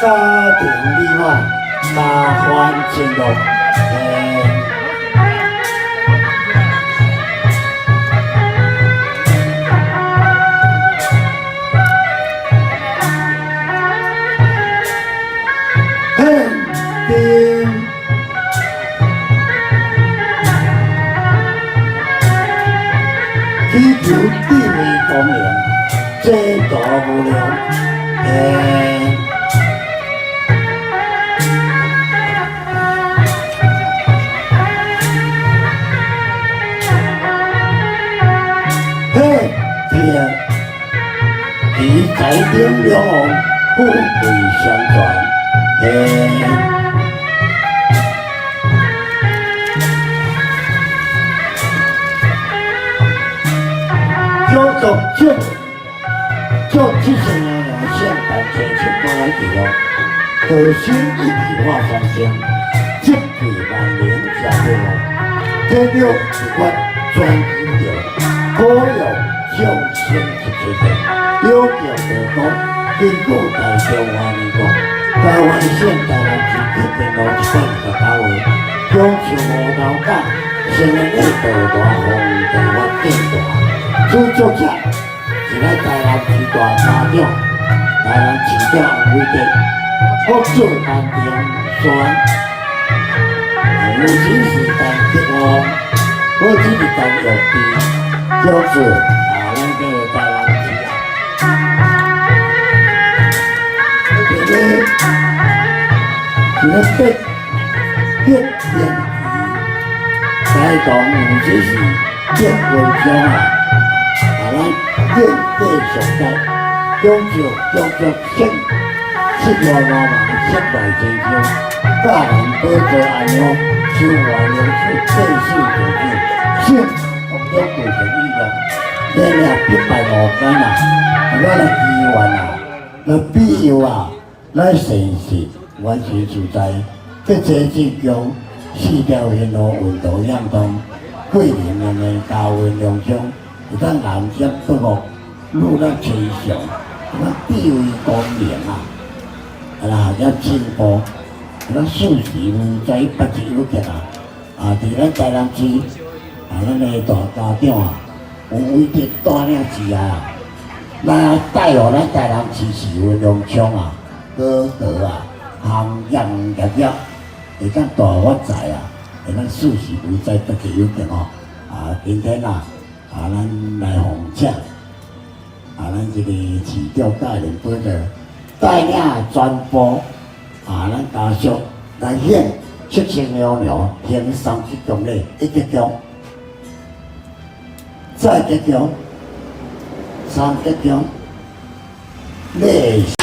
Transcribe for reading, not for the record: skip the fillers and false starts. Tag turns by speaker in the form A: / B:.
A: 家庭美滿，家歡情樂。嘿，祈求智慧光明，前途無量。嘿，天，以财顶两旺，富贵相传。叫做这，做七星娘娘圣诞节七八来记录，道心一体化三生，积聚万灵加乐，天了一法专求着，保佑众生一切的，有教道讲，根据大中华民国台灣省台南市北平路129號，享受五頭甲成人的道大皇帝法殿大，主作者是咱台南市大家長，台南市長黃偉哲，福州陳庭山，有錢是陳德旺，好錢是陳玉芝，叫做啊，咱這個台南市啊。這個是咧八八年台東有這是八文章啊，啊，咱遍地上街，恭祝恭祝聖七月媽媽七代千秋，教人保做安康，修還良手，世事成就，聖當中過程意願，連了必敗五間啊，咱來祈願啊，來庇佑啊，來善事，完全自在，得濟進強，四條線路運動向通，桂林的交運兩昌，會當南接北岳，愈來千祥，咱智慧光明啊，啊啦，遐進步，咱四時無在八字有結啊，啊，佇咱台南市，啊，咱的大家長啊，有偉哲帶領之下啊，來帶予咱台南市市運兩昌啊，高德啊，行業業業，會當大發財啊，會當四時無災得吉有結吼。啊，今天啊，啊，咱來奉請，啊，咱這個市長教練保德帶領全部啊，咱家屬來獻七星娘娘行三鞠躬禮，一鞠躬，再鞠躬，三鞠躬，禮。